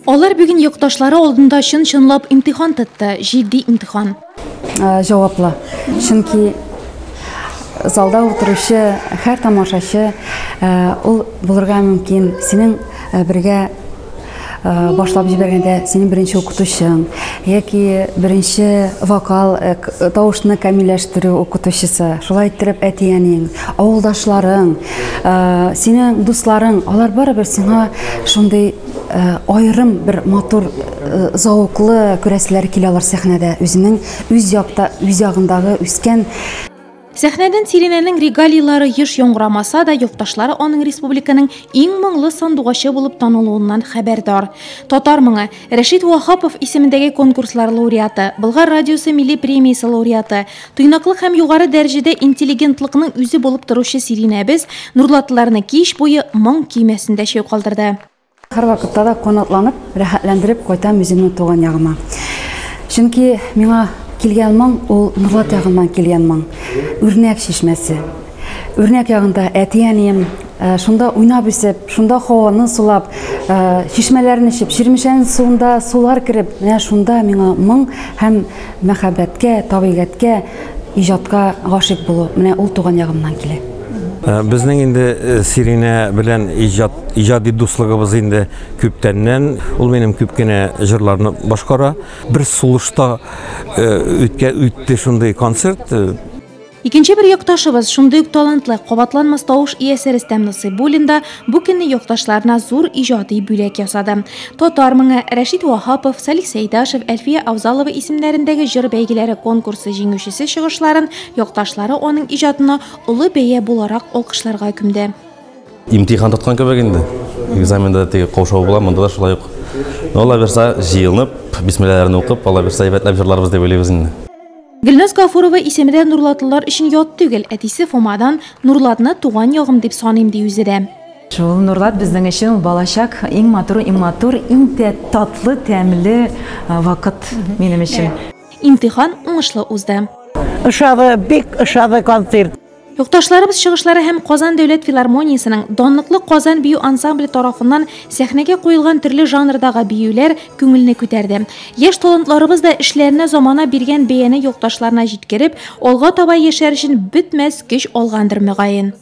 Алар бүген якташлары алдында чын-чынлап имтихан тотты, җитди имтихан. Җаваплы. Чөнки залда утыручы һәр тамашачы ул булырга мөмкин синең бергә башлап җибәргәндә синең беренче укытучың яки беренче вокал тавышны камилләштерү укытучысы, шулай иттереп әти-әниең, авылдашларың, синең дусларың, алар барыбер сиңа шундый аерым бер матур, зәвыклы күрәселәре килә алар сәхнәдә, үзенең үз якта, үз ягындагы үскән. Сәхнәдән Сиринәнең регалийлары еш яңгырамаса да, якташлары аның республиканың иң моңлы сандугачы булып танылуыннан хәбәрдар. Татар моңы, Рәшит Ваһапов исемендәге конкурслар лауреаты, Болгар радиосы милли премиясе лауреаты, тыйнаклык һәм югары дәрәҗәдә интеллигентлыкның үзе булып торучы Сиринәбез нурлатлыларны кич буе моң көймәсендә чайкалдырды. Һәрвакытта да канатланып, рәхәтләндереп кайтам үземнең туган ягыма. Чөнки миңа килгән моң ул Нурлат ягыннан килгән моң. Үрнәк чишмәсе. Үрнәк ягында әти-әнием шунда уйнап үсеп, шунда һаваны сулап, чишмәләрен эчеп, Чирмешән суында сулар кереп, менә шунда миңа моң һәм мәхәббәткә, табигатькә, иҗатка гашыйк булу, менә ул туган ягымнан килә. Безнең инде Сиринә белән иҗат, иҗади дуслыгыбыз инде күптәннән. Ул минем күп кенә җырларны башкара. Бер сулышта үткә үтте шундый концерт. Икенче бер якташыбыз, шундый ук талантлы, кабатланмас тавыш иясе Рөстәм Насыйбуллин да бу көнне якташларына зур иҗади бүләк ясады. Татар моңы, Рәшит Ваһапов, Салих Сәйдашев, Әлфия Авзалова исемнәрендәге җыр бәйгеләре конкурсы җиңүчесе чыгышларын якташлары аның иҗатына олы бәя буларак алкышларга күмде. Имтихан тоткан кебек инде. Экзаменда теге каушау була, монда да шулай ук. Но Алла бирса, җыелып, бисмиллаларны укып, Алла бирса, әйбәтләп җырларбыз дип уйлыйбыз инде. Гөлназ Гафурова исеме дә нурлатлылар өчен ят түгел. Әтисе Фомадан Нурлатны туган ягым дип саныйм, ди үзе дә. Шул Нурлат безнең өчен ул балачак иң матур, иң матур, иң тә татлы, тәмле вакыт минем өчен. Имтихан уңышлы узды. Ошады, бик ошады концерт. Якташларыбыз чыгышлары һәм Казан дәүләт филармониясенең данлыклы Казан бию ансамбле тарафыннан сәхнәгә куелган төрле жанрдагы биюләр күңелне күтәрде. Яшь талантларыбыз да эшләренә замана биргән бәяне якташларына җиткереп, алга таба яшәр өчен бетмәс көч алгандыр мөгаен.